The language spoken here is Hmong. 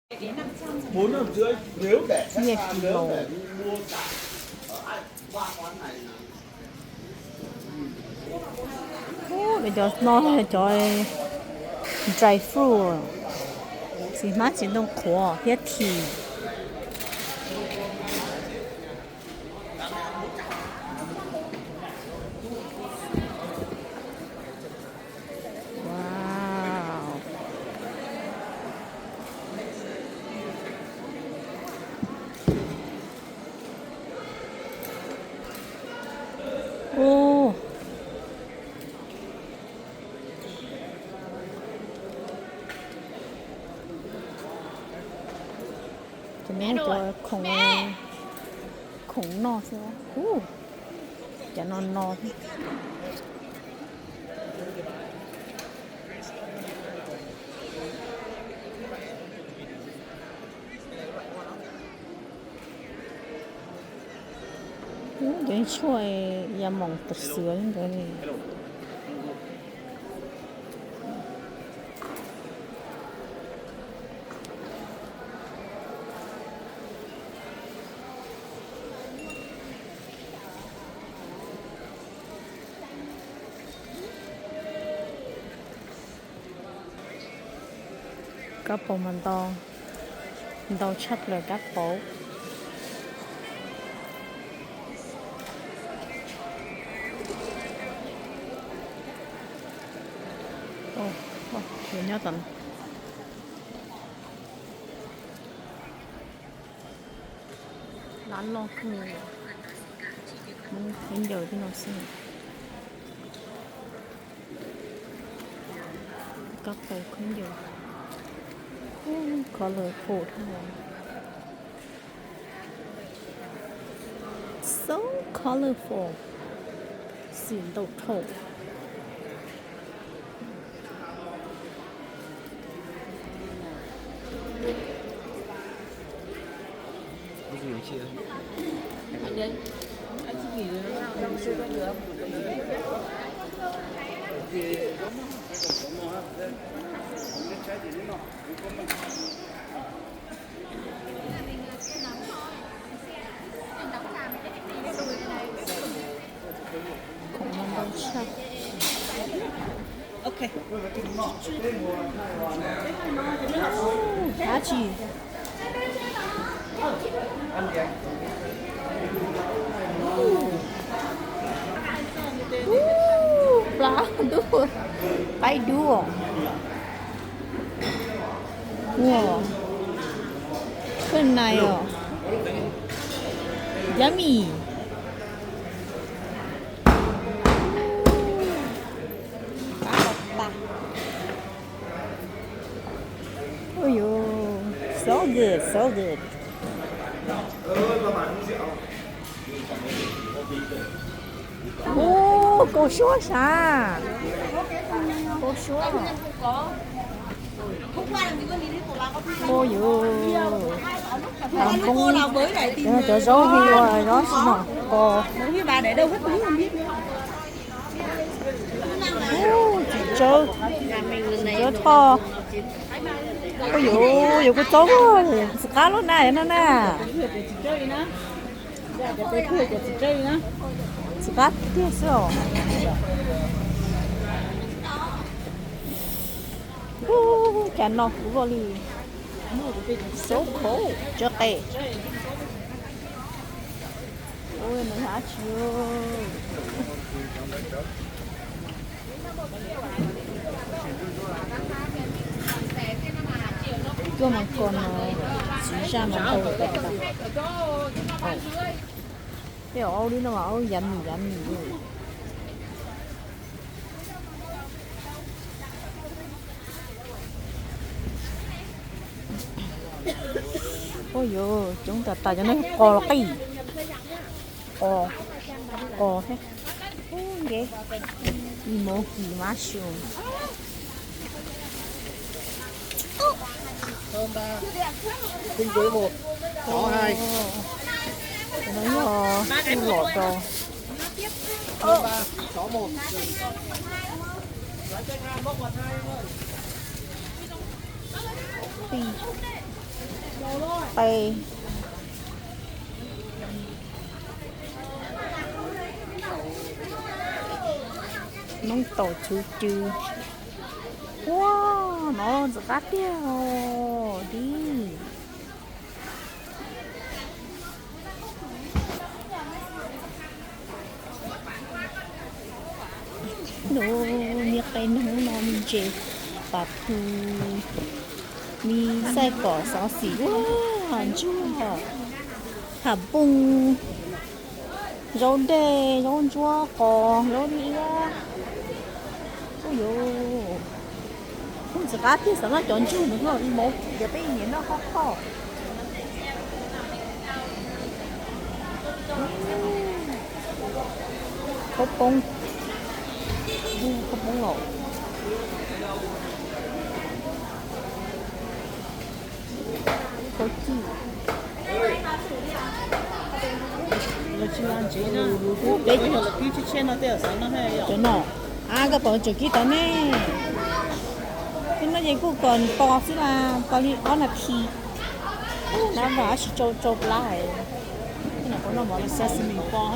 Nyiaj kis laus. Cov no cov dry fruit, txiv hmab txiv ntoo qhuav thiab thim. Wow. Ub. Cov no cov khoom, khoom noj xwb. Ub, cov no no thiab. Cov tshuaj yav moos tav xwm ntawd li. Kab paus mas ntau, ntau tshaj plaws kab paus. Nyob tom no. Lab loj kawg, Hmoob khaub ncaws tej no xwb. Kab paus khaub ncaws, colorful dhau. So colorful. Xim ntaus dhau. Khoom no ntau tshaj. Dab tsi? Plab dub, qaib dub. Ua, kawg nais os. Yummy. Ui yus, so good, so good. Ub, kaus suab sav. Kaus suab. Ua yus, cov zaub hu ua zaub si no ko. Ub, txiv tsawb, txiv tsawb thoj. Ua yus, yus kuj txob, txiv qab lub na no na. Txiv qab tiag xwb os. Ub, cas no kuv luaj li. So cool, tsw qe. Ua no yog dab tsi? Tuaj mas ko no, txiv zaj mas tau tas tas. Tej zaum aub li no mas aub yummy yummy li. Ua yus, coob tas tas cov no yog qos los qij. Qos, qos thiab. Ub, nce. Smoky mushroom. Cov no yog tub lom rau. Qij. Qe, noob taum txhuv cw. Ua, no ntxim qab tiag os dib. Nws niag qe noog no me ntses, pas thu, me xaij pom xov xim, ua, ntsuag, ham pooj, zaub dej, zaub ntsuab qos, zaub liab. Ua yuv, kuj ntxim qab tiag, xav noj cov ntsuag ntawd no, ib hmos ces peb nyiam noj qab phoj. Khaub poob, khaub poob los, khaub cij. Cov no, a, koj pom tseem kib tau ne. Ib no ces kuj kom nws pos xwb mas, pos li ob nas this. Nab vam tsis tsau tsau plab hais. Sesame pos.